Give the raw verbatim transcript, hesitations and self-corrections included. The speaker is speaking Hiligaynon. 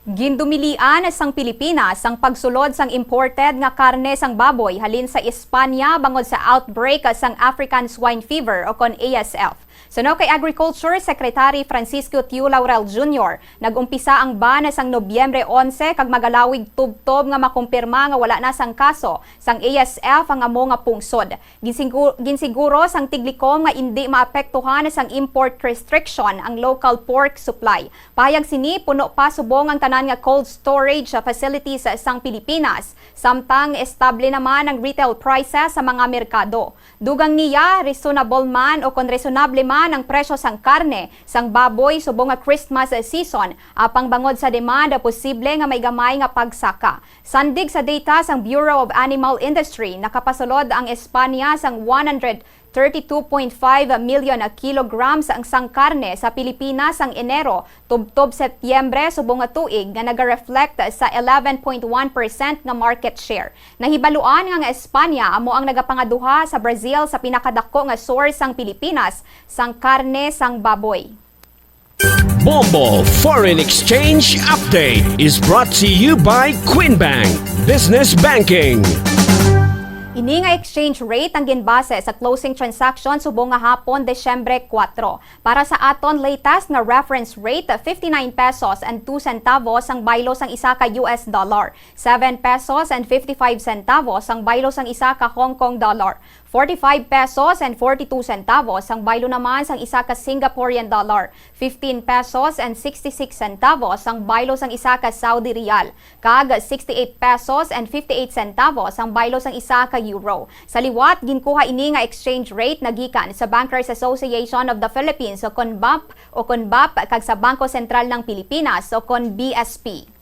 Gindumilian sang Pilipinas ang pagsulod sang imported nga karne sang baboy halin sa Espanya bangod sa outbreak sang African Swine Fever o kon A S F. Suno kay Agriculture Secretary Francisco Tiu Laurel Junior, nag-umpisa ang ban sang Nobyembre onse kag magalawig tubtob nga makumpirma nga wala na sang kaso sang A S F ang amo nga pungsod. Ginsigu-, ginsiguro sang tiglikom nga indi maapektuhan sang import restriction ang local pork supply. Pahayag sini, puno pa subong ang tanan nga cold storage facilities sang Pilipinas, samtang estable naman ang retail prices sa mga merkado. Dugang niya, reasonable man o kon reasonable man ang presyo sang karne sang baboy subong nga Christmas season, apang bangod sa demand, posible nga may gamay nga pagsaka. Sandig sa data sang Bureau of Animal Industry, nakapasulod ang Espanya sang one hundred thirty-two point five million kilograms ang sang karne sa Pilipinas sang Enero tubtob Setyembre subong nga tuig, nga naga-reflect sa eleven point one percent nga market share. Nahibaluan nga ang Espanya amo ang nagapangaduha sa Brazil sa pinakadako nga source sang Pilipinas sang karne sang baboy. Bombo Foreign Exchange Update is brought to you by Queen Bank Business Banking. Ini nga exchange rate ang ginbase sa closing transaction subong nga hapon, Disyembre kuwatro. Para sa aton latest nga reference rate, fifty-nine pesos and two centavos ang baylo sang isa ka U S dollar, seven pesos and fifty-five centavos ang baylo sang isa ka Hong Kong dollar, forty-five pesos and forty-two centavos ang baylo naman sang isa ka Singaporean dollar, fifteen pesos and sixty-six centavos ang baylo sang isa ka Saudi riyal, kag sixty-eight pesos and fifty-eight centavos ang baylo sang isa ka euro. Sa liwat, ginkuha ini nga exchange rate nagikan sa Bankers Association of the Philippines o kon BAP o kon BAP kag sa Bangko Sentral ng Pilipinas o kon B S P.